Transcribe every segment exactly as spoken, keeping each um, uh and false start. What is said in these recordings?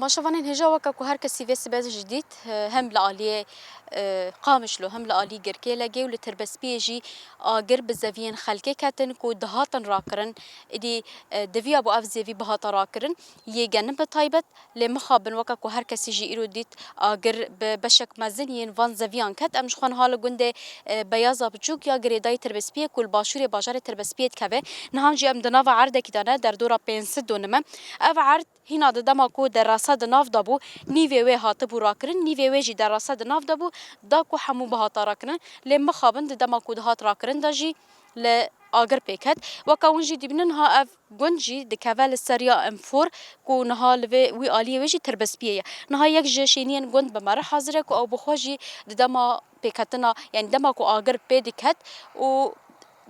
Maşevanên hêja, weke ku her kesî vê sibe jî dît, e, hem li aliyê, e, Qamişlo, hem li alî Girkêlegê û li Tirbespiyê jî agir bi zeviyên xelkê ketin ku dihatin rakirin. Êdî, e, diviya bû ev zevî bihata rakirin, yê genim bi taybet, lê mixabin weke ku her kesî jî îro dît agir bi beşek mezin yên van zeviyan ket. Em ji xwe niha li gundê, e, Beyaza Biçûk ya girêdayî Tirbespiyê ku li başûrê bajarê Tirbespiyê dikeve. Niha jî em di nava erdekî de ne, derdora pênc sed dönüm e. Ev erd hîna di dema ku derasa di nav de bû, nîvê wê hatibû rakirin, nîvê wê jî derasa di nav de bû, da ku hemû bihata rakirin. Lê mixabin di dema ku dihat rakirin de jî li agir pê ket. Weke hûn jî dibînin, niha ev gund jî dikeve li seriya Enfor ku niha li vê, wî aliyê wê jî Tirbespiyê ye. Niha yek ji şêniyên gund bi me re hazir e ku ew bi xwe jî di dema pêketina, yanî dema ku agir pê diket û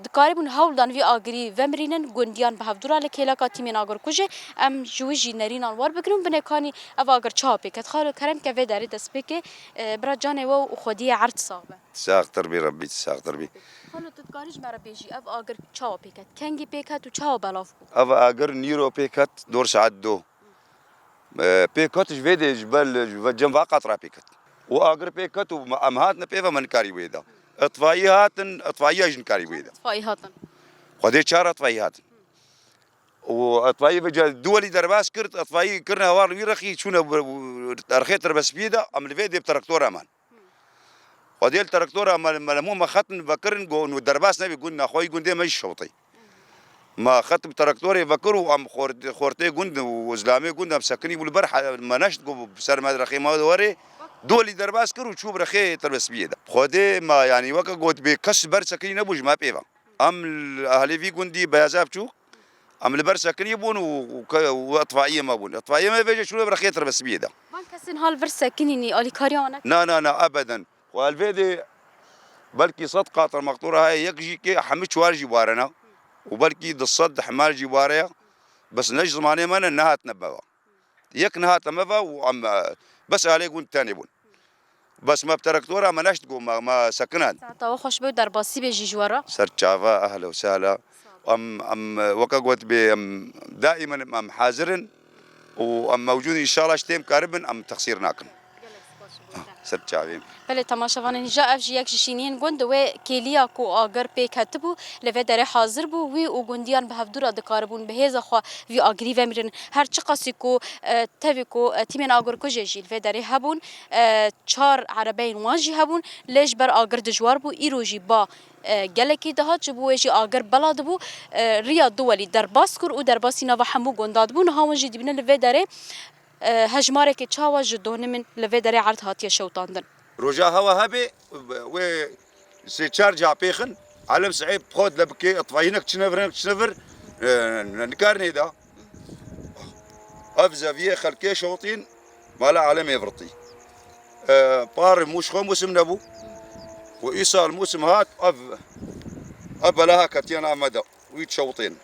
dikarîbûn hewl dan vî agirî vemirînin, gundiyan bi hevdû re li kêleka tîmên agirkujê. Em ji wî jî nerînan werbigirin û binê kanî ev agir çawa pê ket. Xalo kerem ke vê derê destpêkê, e, bira canê we û xwediyê erd sax be. Saxtir bî Rebbî, saxtir bî. Xalo, tu dikarî ji me re bêjî, ev agir çawa pê ket? Kengî pê ket û çawa belav bû? Ev agir nîro pê ket, dor saet do. E, pê ket ji vê dê, ji ber, ji ve cem va qatra pê ket. Û agir pê ket û me, em hatine pê ve, me nikarî wê de. Îtfaiyê hatin, îtfaiye jî nikarî wê de. Îtfaiyê hatin. Xwedê çar îtfaiyê hatin. Û îtfaiyê vêca du welî derbas kir, îtfaiyê kirine hewar li wî rexî, çûne bi, bi, erxê Tirbespiyê de, em li vê dê bi traktora man. Xwedê li traktora me, me li hemû me xetin vekirin, got, nû derbas nebî, gund nexweyî gundê me jî şewitî. Me xet bi traktorê vekir û em xort-, xortê gund û zilamê gund em sekinî bû li ber he-, me neşt, got, bi ser me rexê me de werê. Du welî derbas kir û çû bi rexê Tirbespiyê de. Xwedê me, yanî weke got bê kes ber sekinî nebû ji me pê ve. Em li ehlê vî gundî Beyaza Biçûk, em li ber sekinî bûn û, û ke-, û îtfaiyê me bûn. Îtfaiyê me vêce çûne bi rexê Tirbespiyê de. Van kesên hal vir sekinînî, alîkariya wan nekin? Na, na, na, ebeden. Xwe li vê dê belkî sed qatra mextura heye, yek jî kê hemî çar jî warena û belkî du sed hemar jî wareya. Bes ne ji zimanê me ne, nehatine me ve. Yek nehate me ve û em, e, bes alê gund tenê bûn. Bes me bi traktora me neşt, got, me, me sekinan. Saeta we xweş be û derbasî bê jî ji we re. Ser çava, ehla û sehla. Em, em, weke got bê, em daîmen em hazir in û em mewcûd in, înşallah ji têm karibin, em texsîr nakin. Ser çavê. Belê, temaşevanên hêja, ev jî yek ji şîniyên gund, wê kêliya ku agir pê ketibû, li vê derê hazir bû, wî û gundiyan bi hevdû re dikaribûn bi hêza xwe vî agirî vemirînin. Her çiqasî ku, e, tevî ku, e, tîmên agirkujê jî li vê derê hebûn, e, çar erebeyên wan jî hebûn, lê ji ber agir dijwar bû, îro jî ba, e, gelekî dihat, ji bo wê jî agir bela dibû, e, riya du welî derbas kir û derbasî nava hemû gunda dibû. Niha hûn jî dibînin li vê derê, e, hejmarekê çawa ji donimin li vê derê erd hatiye şewitandin. Roja hewa hebe, wê sê çar ca pêxin, Alem Sihê bi xwe de bike, îtfaiyê hinek çine vir, hinek çine vir, e, ne, nikar nêda. Ev zeviyê xelkê şewitîn, mala Alemê virtî. E, par mûş xwe mûsim nebû. Û îsal mûsim hat, ev, ev belaha ketiye nav me de. Wî şewitîn.